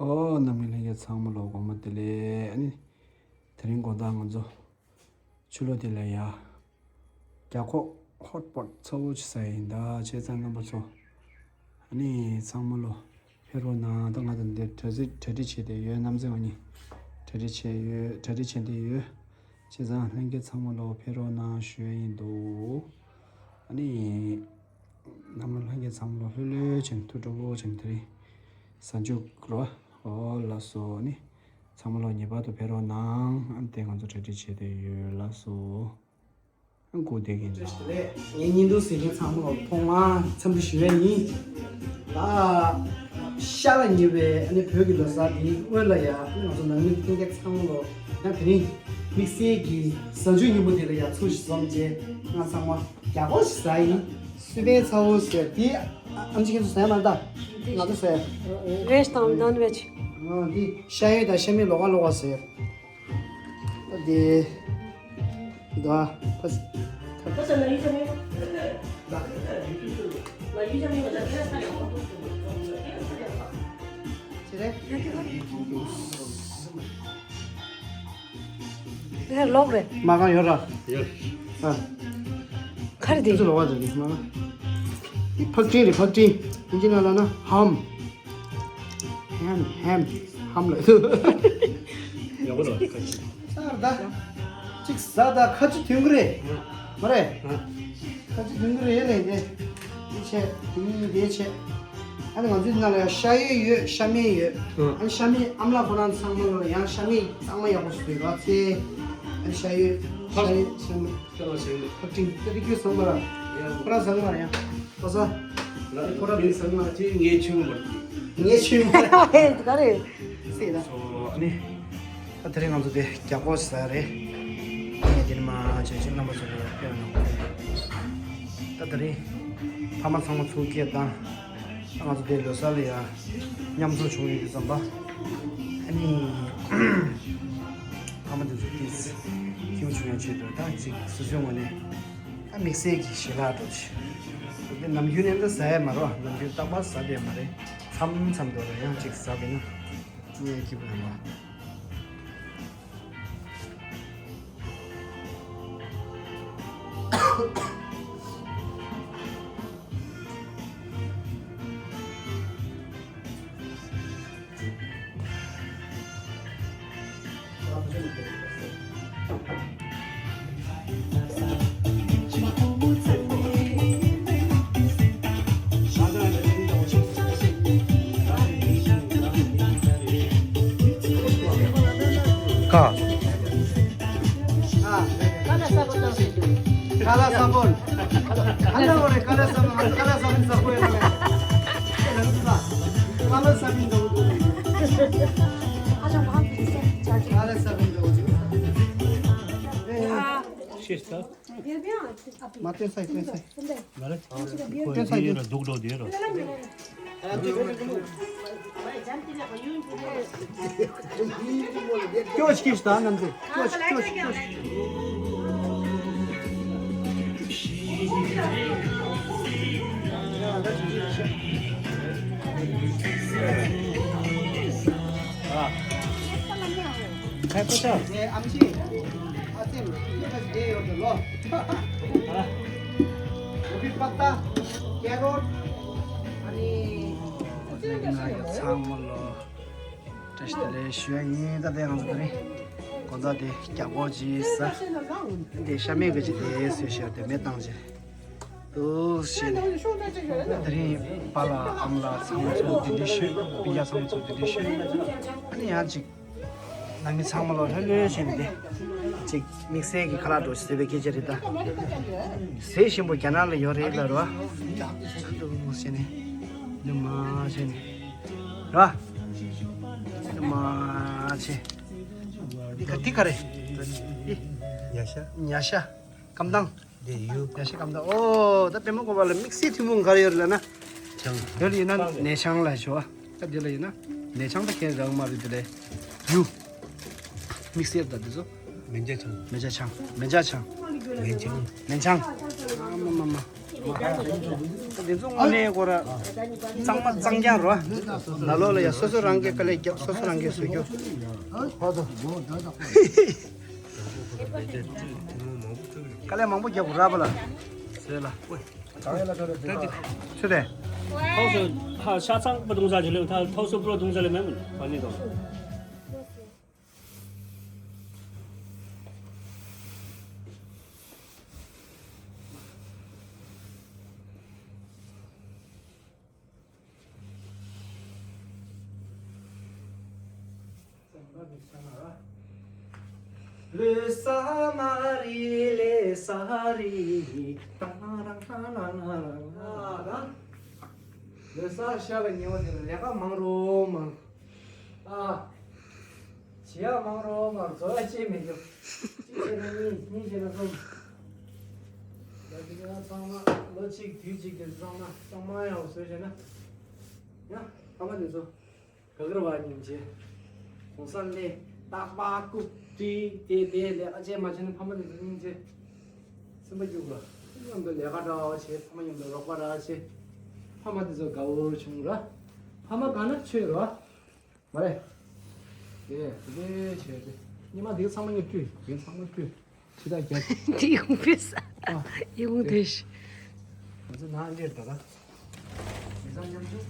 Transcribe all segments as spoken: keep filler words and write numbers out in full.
ཨོ། རྣམ་ངེས་ལྷན་རྒྱས་ཚང་མ་ལོ་དགོང་མོ་བདེ་ལེགས། ཨ་ནི། དེ་རིང་དགོང་དག་ང་ཚོ་ཆུ་ལོག་དེ་ལ་ཡ། རྒྱ་ཁོག་ཧོཊ་པོཊ་ཚ་བོ་ཅིག་ཟ་ཡིན་ད། བྱས་ཙང་རྣམ་པ་ཚོ། ཨ་ནི་ཚང་མ་ལོ་ཕེབས་རོགས་གནང་། ད་ང་དང་འདིར་གྲ་སྒྲིག་གྲ་སྒྲིག་བྱས་ཏེ་ཡོད། རྣམ་རྩེ་བ་གཉིས་གྲ་སྒྲིག་བྱས་ཡོད། གྲ་སྒྲིག་བྱས་ཏེ་ཡོད། བྱས་ཙང་ལྷན་རྒྱས་ཚང་མ་ལོ་ཕེབས་རོགས་གནང་ཞུ་ཡ་ཡིན་འདུག། ཨ་ནི། རྣམ་པ་ལྷན་རྒྱས་ཚང་མ་ལོ་ལྷོད་ལྷོད་བྱས་ནས་ཐུགས་སྤྲོ་པོ་བྱས་ནས་དེ་རིང་གཟའ་མཇུག་རོ། ཨོ་ལགས་སོ། ཨ་ནི། ཚང་མ་ལོ་ངེས་པར་དུ་ཕེབས་རོགས་གནང་། ཨ་ནི་དེ་ང་ཚོ་གྲ་སྒྲིག་བྱས་ཏེ་ཡོད་ལགས་སོ། ཨ་ནི་སྒུག་བསྡད་ཀྱི་ཡིན་ལགས། ངའི་བརྙན་ཐུང་གཟིགས་མཁན་ཚང་མ་ལོ་ཐོག་མར་འཚམས་འདྲི་ཞུ་ཡ་ཡིན། ད་ཤར་ལ་ཉེ་བའི་ཨ་ནི་བོད་ཀྱི་ལོ་གསར་འདིའི་སྔོན་ལ་ཡ། ཨ་ནི་ང་ཚོ་ནང་མི་ལྷན་རྒྱས་ཚང་མ་ལོ་ཡང་དེ་རིང་དམིགས་བསལ་གྱི་གཟའ་མཇུག་ཉིན་མོ་འདི་ལ་ཡ་ཚུར་ཞིག་འཛོམས་རྗེས་ང་ཚང་མ་རྒྱ་སྒོར་ཞིག་ཟ་ཡིན། སུས་པན་ཚ་བོ་ཟེར་དེ། ཨ་ཨམ་ཆི་ཁྱེད་ཚོ་ཟ་ཡ་མ་རེད་ད། ང་ཚོ་ཟ་ཡ། Veg དང་non veg། ཨ་འདི་ཤ་ཡོད་དང་ཤ་མེད་ལོགས་ཀ་ལོགས་ཀ་ཟེར། ཨ་འདི། འདི་ད་ཕ། ཅི་རེད། དེ་ལོག་རེད། མ་གང་ཡོད་ར། ཡོད། ཨ། ཁ་རེ་དེ། ཚོ་ལོག་པ་དེ་མ་གང་། འདི་ཕག་ཀྲིན་རེད། ཕག་ཀྲིན། ཨིན་ཇི་ནང་ལ་ན་ཧམ། ཧམ་ཧམ་ཧམ་ལ། ཡག་པོ་འདུག་ཁ་ཅིག་ས་ར་ད། ཅིག་ཟ་ད་ཁ་ཆུ་ཐོན་གི་རེད། མ་རེད། ཁ་ཆུ་ཐོན་གི་རེད་ལས་དེ། འདི་བྱས། འདི་བྱས། ཨ་ནི་ང་ཚོའི་ནང་ལ་ཡང་ཤ་ཡོད་ཡོད། ཤ་མེད་ཡོད། ཨ་ནི་ཤ་མེད་ཨ་མ་ལགས་ཁོ་རང་ཚང་མ་ལ་ཡང་ཤ་མེད་གཙང་མ་ཡག་པོ་ཞིག་ཡོད་ར་ཚེ། ཨ་ནི་ཤ་ཡོད། ཤ་ཡོད། ཤ་མེད། ཁྱོད་རང་ཟ་གི་འདུག་ཕག་ཀྲིན་དེ་དུས་ཁྱོད་ཟ་མ་ར། ཁོ་རང་ཟ་གི་མ་ར་ཡང་། ཁོ་ཟ། ཁོ་རང་དེ་ཟ་གི་མ་ར། དེ་ངས་ཆུང་མ་ར། ངས་ཆུང་མ་ར། ག་རེ། སེ་ད། ཨ་ནི། ད་དེ་རིང་ང་ཚོ་དེ་རྒྱ་སྒོར་ཟ་རེད། ངས་དེ་ནི་མ་བྱས་ཅིག་རྣམ་པ་ཚོ་ལ་ཕེབས་གནང་། ད་དེ་རིང་ཕ་མ་ཚང་མ་ཚུར་སྐྱེལ་དང་། ང་ཚོ་དེ་ལོ་གསར་ལ་ཡང་མཉམ་འཛོམས་བྱུང་ཡོད་དུས་ཙམ་པ། ཨ་ནི། ཕ་མ་དེ་ཚོ་དེ་ཁྱིམ་བྱུང་ཡང་ཆེད་དུ་ད་ཅིག་སོ་སོའི་ངོས་ནས་ད་དམིགས་བསལ་གྱི་ཞལ་ལག་འགྲོ་ཆེ། དེ་ནམ་རྒྱུན་ནས་འདི་ཟ་ཡ་མ་རེད། ནམ་རྒྱུན་རྟག་པར་ཟ་བསྡད་མ་རེད། མཚམས་མཚམས་དུ་ལ་ཡང་ཅིག་ཟ་བས་ན་ངའི་སྐྱིད་པོ་ཡོང་བ། ཁ། ཁ་ལག་ས་བོན། ཁ་ལག་ས་བོན། ཁ་ལག་ས་བོན། ཁ་ལག་ས་བོན། ཁ་ལག་ས་བོན་ཟ་ཁོ་ཡོད་ན། ཁ་ལག་ས་བོན་ཟ་ཁོ་ཡོད་ན། ཁ་ལག་ས་བོན་ཟ་ཁོ་ཡོད་ན། ཤེས་ཐལ། མ་སྟོན་ས་ཡིན། སྟོན་ས་ཡིན། མ་རེད། ཁོ་འདི་ཡོད་ར་སྡུག་འགྲོ་འདི་ཡོད་ར། སྐྱོ་ཤིག་ད་ནམ་ཚེ། སྐྱོ་ཤིག་སྐྱོ་ཤིག་སྐྱོ་ཤིག་ཨ། ཁ་ཁ་ཤ། ཨ་ཙི། ཨ་ཙི། ཨ། ཀོ་པི་པ་ཏ། ཀེ་རོཊ། ཨ་ནི། ཚང་མ་ལོ། བཀྲ་ཤིས་བདེ་ལེགས་ཞུ་ཡ་ཡིན། ད་ལྟའི་ང་ཚོ་དེ་རིང་དགོང་དག་དེ་རྒྱ་སྒོར་ཅིག་ཟ། དེ་ཤ་མེད་གི་ཅིག་དེ་ཟོས་ཤག་དེ་མེད་བཏང་ཅིག་འདུག་བྱས་ནས། དེ་རིང་པཱ་ལགས་ཨ་མ་ལགས་ཚང་མ་ཚོ་འདི་འདྲ་ཞུས། སྤུན་ཀྱག་ཚང་མ་ཚོ་འདི་འདྲ་ཞུས། ཨ་ནི་ཡང་ཅིག་ནང་མི་ཚང་མ་ལོ་ལྷོད་ལྷོད་བྱས་ནས་དེ་ཅིག་དམིགས་བསལ་གྱི་ཁ་ལག་འགྲོ་ཟེར་བའི་སྐད་ཆ་རེད་ད། ཟས་ཞིམ་པོ་རྒྱ་ནག་ལ་ཡོད་རེད་ལ་རོ། འདུག་བྱས་ནས་ནུ་མ་བྱས་ནས་རོ། ནུ་མ་བྱས། འདི་ག་འདི་ག་རེད། འདི་ཉ་ཤ། ཉ་ཤ། སྐམ་ཐང་། འདི་ཡུ། ཡ་ཤི་སྐམ་ཐང་། ཨོ། ད་པད་མ་བཀོད་པ་ལ་དམིགས་བསལ་ཐུན་མོང་ག་རེ་ཡོད་རེད་ལབ་ན། ཆང་། དེ་ལ་ཡིན་ན་ནས་ཆང་ལ་ཞོ། ད་དེ་ལ་ཡིན་ན་ནས་ཆང་ད་ཁྱེད་རང་མ་རེད་དེ་ལས། ཡུ། དམིགས་བསལ་ད་དེ་ཚོ། མེ་བྱ་ཆང་། མེ་བྱ་ཆང་། མེ་བྱ་ཆང་། མེ་ཆང་། མེ་ཆང་། ཨ་མ་མ་མ། འདི་ཚོ་དངོས་གནས་ཁོ་ར་གཙང་མ་གཙང་རྐྱང་རོ། ནང་ལོགས་ལ་ཡ་སོ་སོ་རང་གིས་དཀའ་ལས་རྒྱབ། སོ་སོ་རང་གིས་བཟོ་རྒྱུ། དཀའ་ལས་མང་པོ་རྒྱབ་དགོས་ར་པ་ལ། ཟེར་ལ། ཚུར་རེད། ཐོག་སོ་ཧ་ཤ་ཚང་པ་དུང་ས་ཇི་ལེ་ཐ་ཐོག་སོ་པྲོ་དུང་ས་ལེ་མེ་མུན་པ་ནི་དོ། ལོ་གསར་མ་རེད་ལོ་གསར་རེད། ཏང་རང་ཏང་རང་རང་རང་། ལོ་གསར་ཤར་བའི་ཉི་འོད་དེར་ལས་ཀ་མང་རུ་མང་། ཨ། བྱེད་ཡག་མང་རུ་མང་། བཟོ་ཡག་ཅི་མི་འདུག་གཅིག་བྱས་ན་གཉིས། གཉིས་བྱས་ན་གསུམ། ད་དེ་ག་ཚང་མ་ལོ་གཅིག་དུས་གཅིག་དེ་ཚང་མ་གཙང་མ་ཡག་པོ་བཟོས་བྱས་ན། ཡང་ཕ་མ་དེ་ཚོ་ག་གེར་བ་སྙིང་རྗེ། གོང་ས་ལས་རྟག་པར་རྐུབ་བཀྲུས་ཏེ་དེ་ལས་ཀ་བྱས་མ་བྱས་ན་ཕ་མ་དེ་ཚོ་སྙིང་རྗེ། སེམས་པ་སྐྱོ་གི་ར། མཉམ་དུ་ལས་ཀ་འདྲ་བ་བྱས། ཕ་མ་མཉམ་དུ་རོགས་པ་འདྲ་བྱས། ཕ་མ་དེ་ཚོ་དགའ་བོ་བྱུང་ར། ཕ་མ་དགའ་ན་ཆོས་ར། མ་རེད། དེ་དེ་བྱས་ཏེ། ཉི་མ་དེ་ཚང་མ་ངས་བཀྲུས། དེ་ཚང་མ་བཀྲུས། ཕྱི་ཐག་རྒྱབ། དེ་ཡོང་པས། ཨ། ཡོང་དེ། ང་ཚོ་ནང་འདིར་ད་ལ་མི་ཚང་མཉམ་ཞུགས།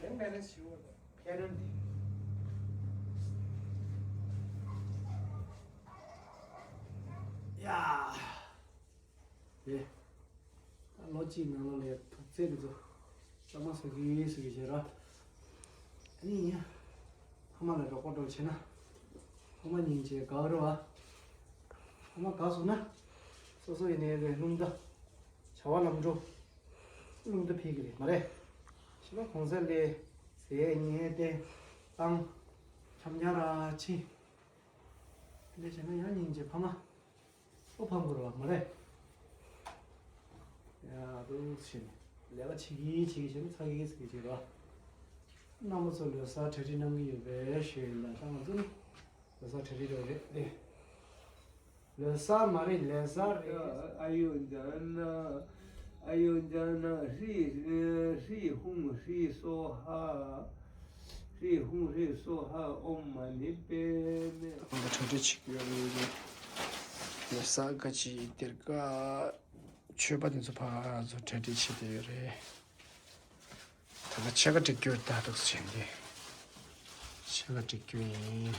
དེ་མེད་ན་ཞུ་བ་ལ་ཕན་རན་དེ། ཡ། དེ། ད་ལོ་གཅིག་ནང་ལོགས་ལ་ཡ་དུག་རྫས་དེ་ཚོ་གཙང་མ་བཟོ་གི་བཟོ་གི་བྱས་ར། ཨ་ནི་ཡ། ཕ་མ་ལ་རོགས་པ་འདྲ་བོ་བྱས་ན། ཕ་མ་སྙིང་རྗེ་དགའ་རོ་བ། ཕ་མ་དགའ་སོང་ན། སོ་སོ་ཡིན་ནའི་རེད། རླུང་རྟ། བྱ་བ་ལམ་འགྲོ། རླུང་རྟ་ཕིག་གི་རེད་མ་རེད། ཞེ་པོ་གོང་ཚད་ལས། ཟས་ཉལ་ཏེ། བཏང་། འཆམ་འཆམ་ར་ཕྱིན། དེ་འདྲ་བྱས་ན་ཡང་སྙིང་རྗེ་ཕ་མ། ཨོ་ཕམ་གོ་ར་མ་རེད། ཡ་དུ་ཕྱིན། ལས་ཀ་བྱེད་ཀྱི་བྱེད་ཀྱི་བྱས་ན་ཚ་གི་ཚ་གི་བྱེད་ར། རྣམ་པ་ཚོ་ལོ་གསར་གྲ་སྒྲིག་གནང་གི་ཡོད་པའི་ཞུ་ཡིན་ལ། ད་ང་ཚོ་ནི་ལོ་གསར་གྲ་སྒྲིག་རེད་རེད་དེ། ལོ་གསར་མ་རེད་ལས་གསར་རེད། ཨ་ཡོ་ཛ་ན། ཨ་ཡོ་ཛ་ན་ཧྲི་ཧྲི་ཧུང་ཧྲི་སོ་ཧ། ཧྲི་ཧུང་ཧྲི་སོ་ཧ་ཨོཾ་མ་ཎི་པདྨེ། ང་གྲ་སྒྲིག་བྱེད་ཀྱི་ཡོད་རེད། ལོ་གསར་ག་ཅི་དེར་ཀ་ཆོས་པ་དེ་ཚོ་ཕར་ཚུར་གྲ་སྒྲིག་བྱེད་བསྡད་ཡོད་རེད། ད་ལྟ་ཕྱེད་ཀ་སྒྲིག་རྒྱུ། ད་འདུག་སེ་བྱས་ཏེ་ཕྱེད་ཀ་སྒྲིག་རྒྱུ་ཡིན།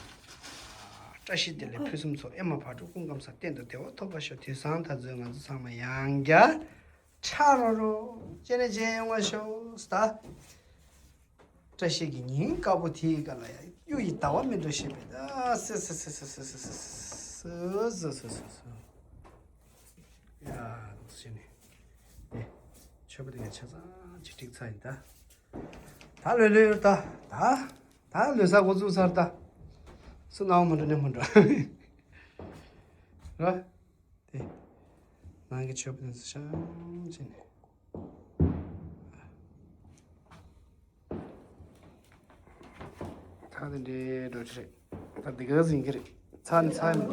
བཀྲ་ཤིས་བདེ་ལེགས་ཕུན་སུམ་ཚོགས། ཨེ་མ་བག་དྲོ་སྐུ་ཁམས་བཟང་། གཏན་དུ་བདེ་བ་ཐོབ་པར་ཤོག་དུས་བཟང་ད་ཚོད་ང་ཚོ་ཚང་མ་ཡང་བསྐྱར་ཆགས་རོགས་རོགས། སྐྱེ་གནས་མཇལ་ཡོང་བར་ཤོག་ད། བཀྲ་ཤིས་ཀྱི་ཉིན་དཀར་པོ་དེའི་སྐབས་ལ་ཡང་གཡུ་ཡི་ཟླ་བ་མེ་འབར་ཞེས་པའི་ད་སེ་སེ། ཡ། ཟེར་ནས། དེ། མཆོད་པ་དེ་ངས་ཆ་ཚང་ཅིག་བསྒྲིགས་ཚར་ཡིན་ད། ད་ལོས་ལོས་ཡོད་ད། ད། ད་ལོས་ས་འགོ་བཙུགས་ཚར་ད། སུ་ནའོ་མ་འགྲོ་ནས་མ་འགྲོ། ར། དེ། ནང་གི་མཆོད་པ་དེ་ཚོ་ཤང་བྱས་ནས། ད་དེ་འདྲའི་འགྲོ་གི་རེད། ད་འདི་ག་ཟིན་གི་རེད། ཚ་ནི་ཚ་ནི།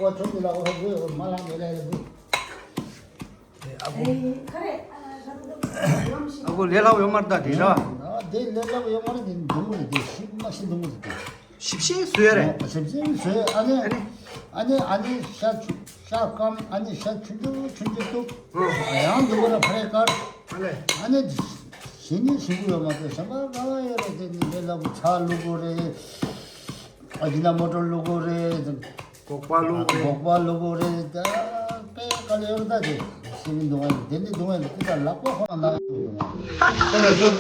ཨ་ཁུ། ཨ་ཁུ་ལས་སླ་པོ་ཡོད་མ་རེད་ད་དེ་ར། ཨ་དེ་ལས་སླ་པོ་ཡོད་མ་རེད། དེ་འདུག་མ་རེད། དེ་ཞིབ་མ་ཞིབ་འདུག་མ་རེད་དེ། ཞིབ་ཞིབ་བཟོས་ཡ་རེད། ཞིབ་ཞིབ་བཟོས། ཨ་ནི། ཨ་ནི། ཨ་ནི་ཨ་ནི་ཤ་ཆུ་ཤ་སྐམ། ཨ་ནི་ཤ་ཆུང་ཆུང་ཆུང་ཆུང་གཏུབ། ཨ་ཡང་འདུག་ག་ལ་ཕ་རེ་དཀར། ཨ་ལེ། ཨ་ནི་ཞིབ་ནི་ཞིབ་ཡོད་མ་རེད། ཞིམ་པ་ག་བ་ཡོད་རེད། དེ་ནི་ལས་སླ་པོ། ཚྭ་བླུག་དགོས་རེད། ཨ་ཇི་ན་མོ་ཊོ་བླུག་དགོས་རེད། སྒོག་པ་བླུག་རེད། སྒོག་པ་བླུག་དགོས་རེད། ད་དཔེ་དཀའ་ལས་ཡོད་ད་དེ། སེམས་མི་འདུག་ཨ་ནི་དེ་འདི་འདུག་ཨ་ནི་ཀུ་ད་ལག་པ་ཁོ་ན་ན་ཡོད་འདུག་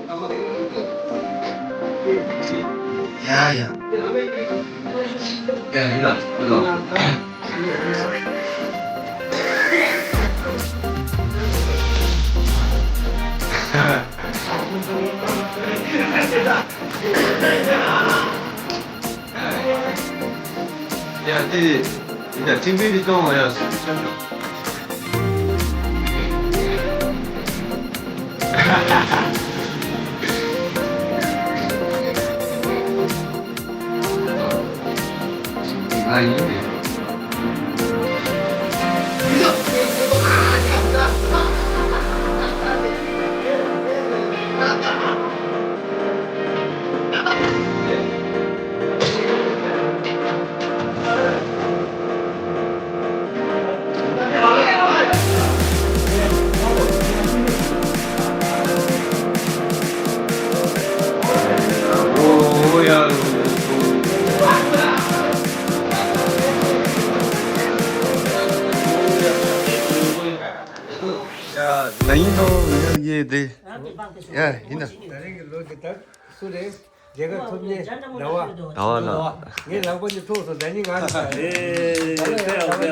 ཨ། ཡ་ཡ། ཡ་ཡ། ཡ་དེ་ཡ་ཁྲིམས་དཔེ་དེ་གཏོང་བ་ཡ། ཡ། ན་ཡིན་ནོ་ཡ་ཡེ་དེ། ཡ་ཡིན་ན། ད་རིང་གི་ལོ་འདི་ལྟར་སུ་རེད། རྒྱལ་ཁབ་ཐོབ་མཁན་རེད་བ། ཟླ་བ་ལགས། ངའི་ལག་པ་ནས་ཐོག་སོང་ཟླ་ཉིན་ང་རེད། ཨེ། ཡ་ཡ། ཡ་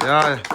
ཡ།